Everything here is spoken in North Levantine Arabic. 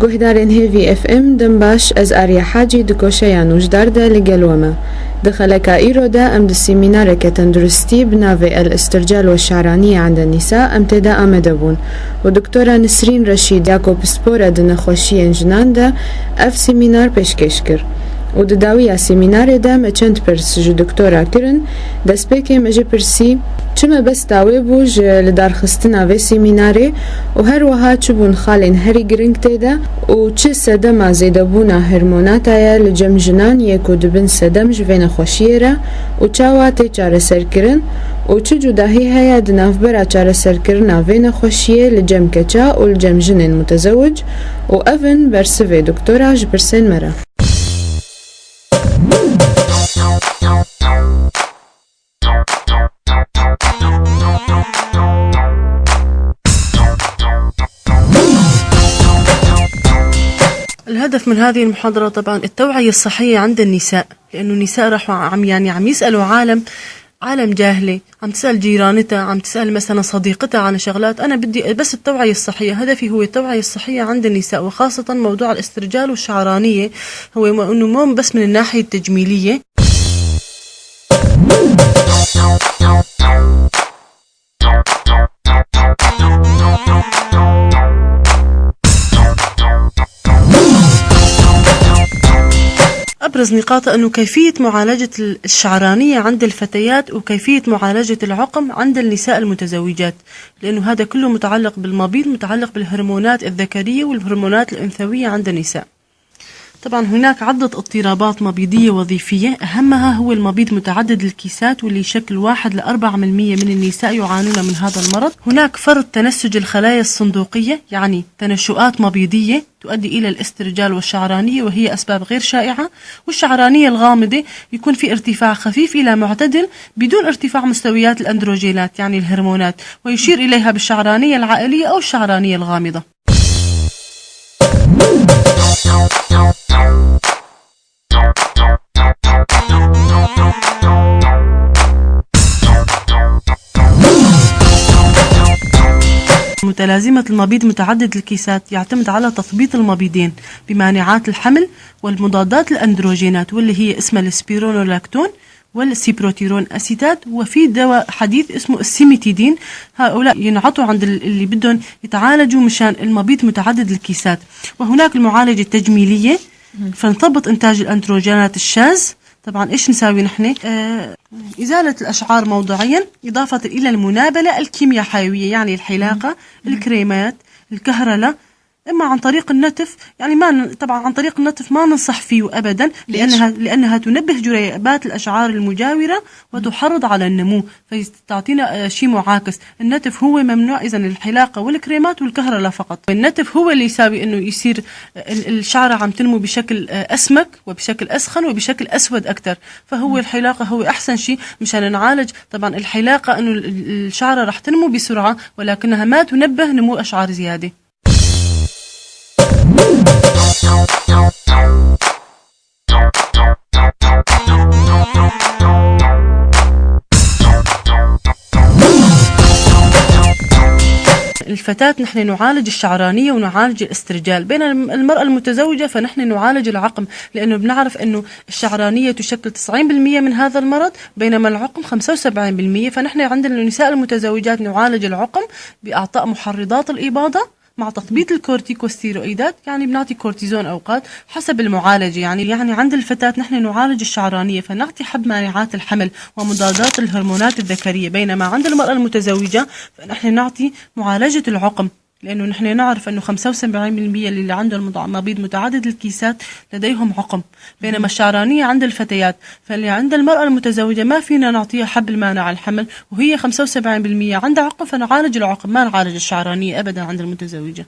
Guhdarên Hêvî FM dem baş ez Arya Hacî di koşeya nûjdar de li gel we me. Di xeleka îro de em di semînareke tenduristî bi navê El Istircal we Şaraniye ende Nîsa em tê de amade bûn û Doktora Nisrîn Reşîd ya ku pispor di nexweşiyên jinan de ev semînar pêşkêş kir. Û di dawiya semînarê de me çend pirs ji doktora kirin, destpêkê me jê pirsî çi mebesta wê bû ji lidarxistina vê semînarê û her wiha çi bûn xalên herî giring tê de û çi sedema zêdebûna hormonata ye li cem jinan yê ku dibin sedem ji vê nexweşiyê re û çawa tê çareserkirin û çi cudahî heye di navbera çareserkirina vê nexweşiyê li cem keça û li cem jinên mutezewic û ev in bersivê doktora ji pirsên me re. الهدف من هذه المحاضرة طبعا التوعية الصحية عند النساء، لأنه النساء راحوا عم يعني عم يسألوا عالم جاهلة، عم تسأل جيرانتها، عم تسأل مثلا صديقتها عن شغلات. أنا بدي بس التوعية الصحية، هدفي هو التوعية الصحية عند النساء، وخاصة موضوع الاسترجال والشعرانية، هو إنه مو بس من الناحية التجميلية. أبرز نقاطها أنه كيفية معالجة الشعرانية عند الفتيات وكيفية معالجة العقم عند النساء المتزوجات، لأنه هذا كله متعلق بالمبيض، متعلق بالهرمونات الذكرية والهرمونات الأنثوية عند النساء. طبعا هناك عدة اضطرابات مبيضية وظيفية، أهمها هو المبيض متعدد الكيسات واللي يشكل 1 ل4% من النساء يعانون من هذا المرض. هناك فرط تنسج الخلايا الصندوقية، يعني تنشؤات مبيضية تؤدي إلى الاسترجال والشعرانية، وهي أسباب غير شائعة. والشعرانية الغامضة يكون في ارتفاع خفيف إلى معتدل بدون ارتفاع مستويات الأندروجينات يعني الهرمونات، ويشير إليها بالشعرانية العائلية أو الشعرانية الغامضة. متلازمة المبيض متعدد الكيسات يعتمد على تثبيط المبيضين بمانعات الحمل والمضادات الأندروجينات واللي هي اسمها السبيرونولاكتون والسيبروتيرون أسيتات، وفي دواء حديث اسمه السيميتيدين. هؤلاء ينعطوا عند اللي بدهم يتعالجوا مشان المبيض متعدد الكيسات. وهناك المعالجة التجميلية، فنثبط إنتاج الأندروجينات الشاذ. طبعا ايش نساوي نحن؟ ازالة الاشعار موضعيا، اضافة الى المنابلة الكيمياء حيوية يعني الحلاقة، الكريمات، الكهرلة، اما عن طريق النتف، يعني ما طبعا عن طريق النتف ما ننصح فيه ابدا، لانها تنبه جريبات الاشعار المجاورة وتحرض على النمو، فتعطينا شيء معاكس. النتف هو ممنوع، اذا الحلاقة والكريمات والكهرلة فقط. النتف هو اللي يساوي انه يصير الشعرة عم تنمو بشكل اسمك وبشكل اسخن وبشكل اسود اكثر، فهو الحلاقة هو احسن شيء مشان نعالج. طبعا الحلاقة انه الشعرة رح تنمو بسرعة، ولكنها ما تنبه نمو اشعار زيادة. الفتاة نحن نعالج الشعرانية ونعالج الاسترجال، بينما المرأة المتزوجة فنحن نعالج العقم، لأنه بنعرف أنه الشعرانية تشكل 90% من هذا المرض، بينما العقم 75%. فنحن عند النساء المتزوجات نعالج العقم بإعطاء محرضات الإباضة مع تثبيط الكورتيكوستيرويدات، يعني بنعطي كورتيزون اوقات حسب المعالجة. يعني عند الفتاة نحن نعالج الشعرانيه فنعطي حب مانعات الحمل ومضادات الهرمونات الذكريه، بينما عند المراة المتزوجة فنحن نعطي معالجة العقم، لانه نحن نعرف انه 75% اللي عندهم مبيض متعدد الكيسات لديهم عقم، بينما الشعرانيه عند الفتيات. فاللي عند المراة المتزوجة ما فينا نعطيها حب المانع الحمل وهي 75% عندها عقم، فنعالج العقم ما نعالج الشعرانيه ابدا عند المتزوجة.